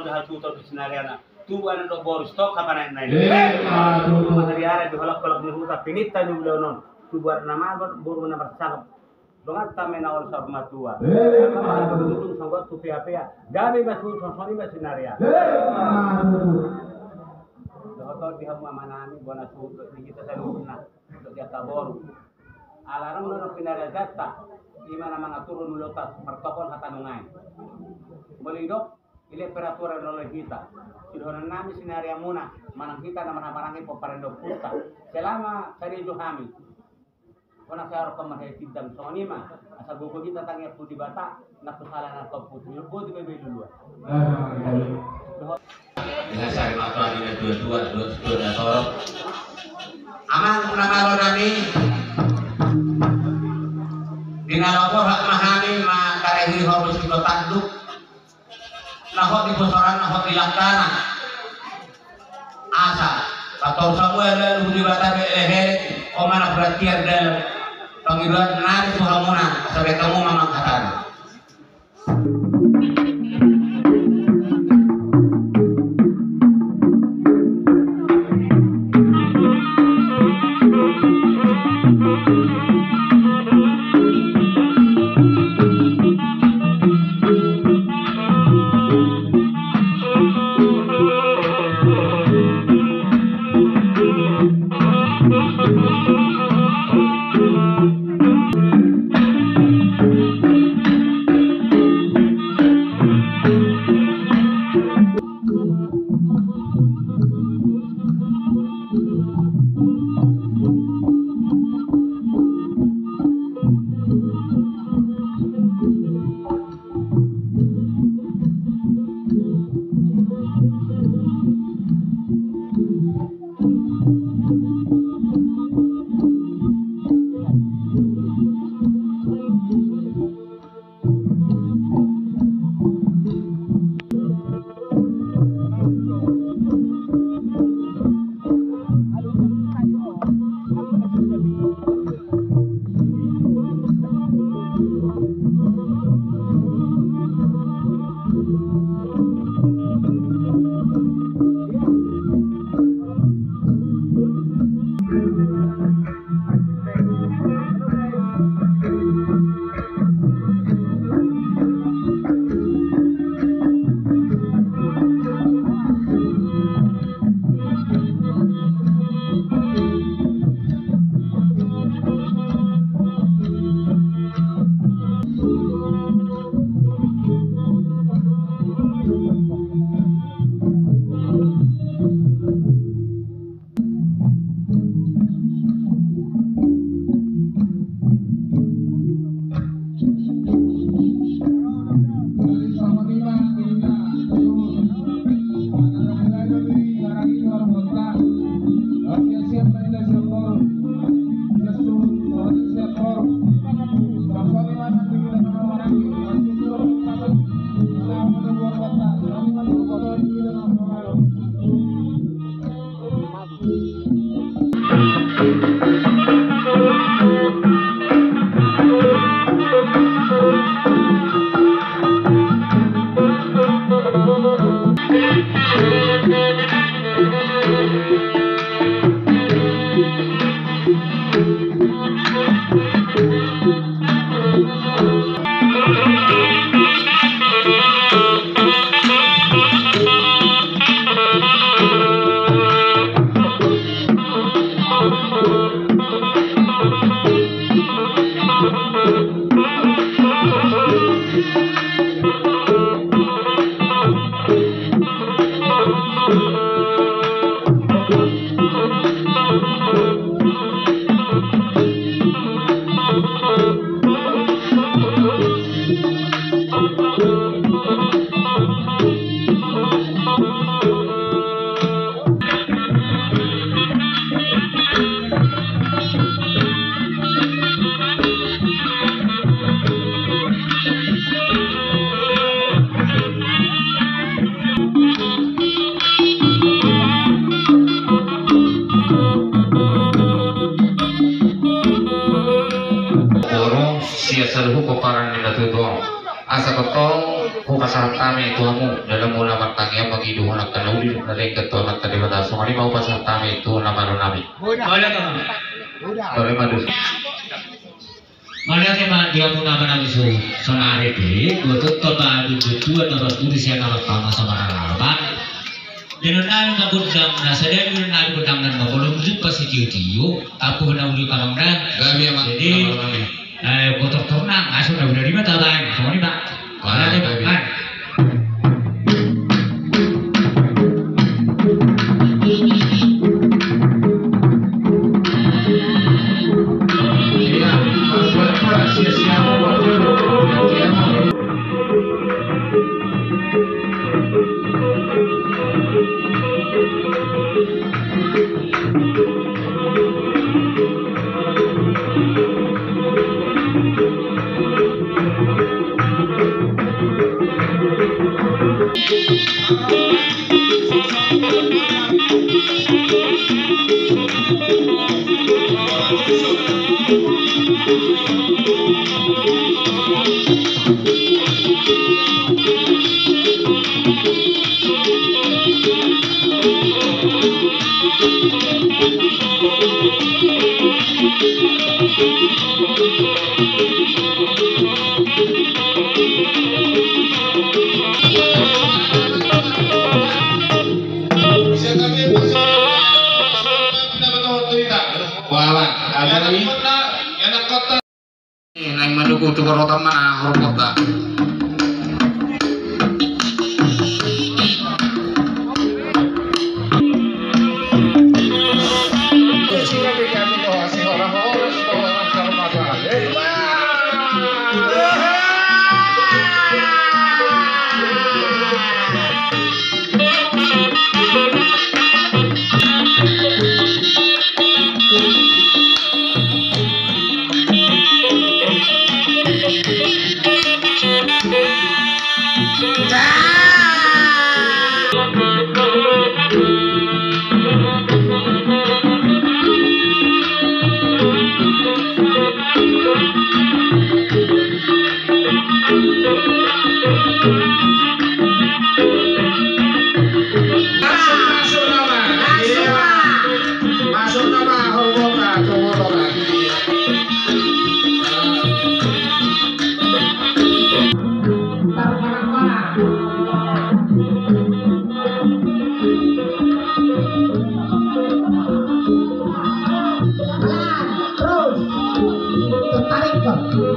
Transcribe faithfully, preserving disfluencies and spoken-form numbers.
Hasuhuton di sinariana. Tubu anak dohot boru, stok apa naik naik. Eh, aduh. Matariara di holak-holak ni huta, pinita di ulaon on. Tubu anak na mago, boru na marsangap. Donganta ma na olo saur matua. Eh, aduh. Songgot tu pea-pea. Gabe ma suhut, songon i ma sinariana. Eh, aduh. Dohot on di hamu amanami, bona suhut di hita saluhutna. Di angka boru. Ala rang do na pinarajanta, ima na mangaturhon ulaonta, martopot hata nunga i. Molo didok, ilean peraturan na olo di hita. Sidohononnami sinariamuna, manang hita na marhahamaranggi pomparan ni ompunta. Selama sadia jo hami. Bona sai arok ma hita tindang songon i ma, asa gogo hita tangiang tu Debata, na tu sala na tompu tu ilok boti bebe lulua. Dohot. Di hasari matua di na dua-dua, dua-dua na torop. Amang na malo nami. Di na lomo hak ma hami ma karehon hormus di kota tanduk. Na hot di posoran, na hot di langkana. Asa, pator Samuel lalu di bata be lehe, oma na perhatian dalam. Pangidoan nami tu hamuna, sampe tamu mamang hatana. Boru sian saluhut pomparan ni natuatua on. Asa tongtong hupasahat hami tu hamu dalanmuna martangga. Ia mangido hon angka na uli na denggan tu Amanta Debata, songon i ma hupasahat hami tu na malo nami. Mauliate ma. Mauliate ma di hamuna nami, sonari pe botoonta ma di tuan na marturi sian na martama samaralaba. Di na nami ma gondang na sada, di na nami gondang na ma bolon jumpa sitio-tio. Tapu na uli pangangda. Gabe ma. Jadi, eh, botor torna, asa na uli rima tabaen, songon i ma. Mauliate ma. Wala, ada ni. Naeng manunggu tu borotan mana hormota. Tarik. Tarik.